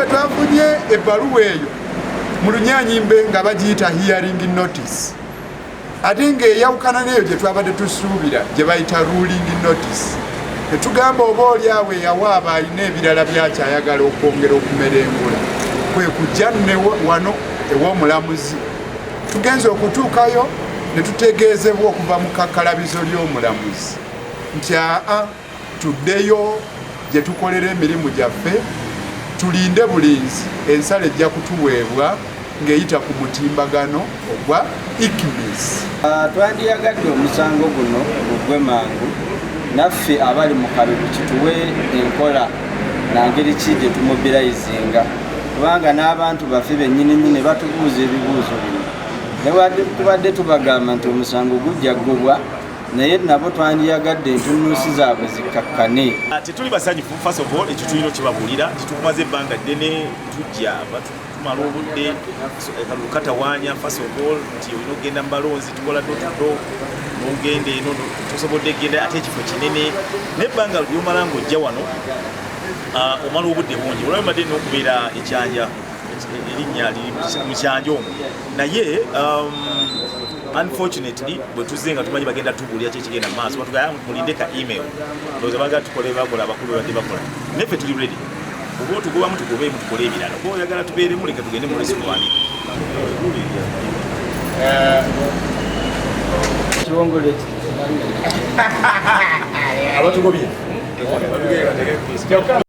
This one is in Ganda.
Bwe twafunye ebbaluwa eyo mu Lunyanyimbe nga bagiyita hearing notice, ate ng'eyawukana n'eyo gye twabadde tusuubira gye bayita ruling notice, netugamba oba oli awo eyawaaba alina ebirala byakyayagala okwongera okumerengula, kwe kujja ne wano ew'omulamuzi. Tugenze okutuukayo ne tutegeezebwa okuva mu kakkalabizo ly'omulamuzi nti aa, tuddeyo gye tukolera emirimu gyaffe, tulinde bulinzi, ensala ejja kutuweebwa ng'eyita ku mutimbagano ogwa ICMIS. Twandiyagadde omusango guno gugwe mangu, naffe abali mu kalulu kituwe enkola na ngeri ki gye tumobilizinga, kubanga n'abantu baffe bennyini nnyini batubuuza ebibuuzo bino. Tubadde tubagamba nti omusango gujja gubwa, naye nabo twandiyagadde entunnunsi zaabwe zikkakkane. Tetuli basanyufu. First of all, ekyo tulina okibabuulira nti tukumaze ebbanga ddene tujja, tumala obudde, akalulu katawaanya. First of all, nti olina okugenda mu balonzi, tukola door to door, n'ogenda eno tosobodde kugenda, ate ekifo kinene, n'ebbanga lyomala ng'ojja wano, omala obudde bungi. Olwayo mbadde nina okubeera ekyanja, erinnya liri mu Kyanja omwo, naye unfortunately bwe tuzze nga tumanyi bagenda tubuulira ki ekigenda mu maaso, batugamba mulinde ka email. Ndowooza bagala tukole, bakola abakulu babadde bakola, naye ffe tuli ready. Oba otugobamu, tugobeemu, tukole ebirala, oba oyagala tubeeremu, leka tugende mu restaurant. Kiwongole. Abatugobye. Kyokka.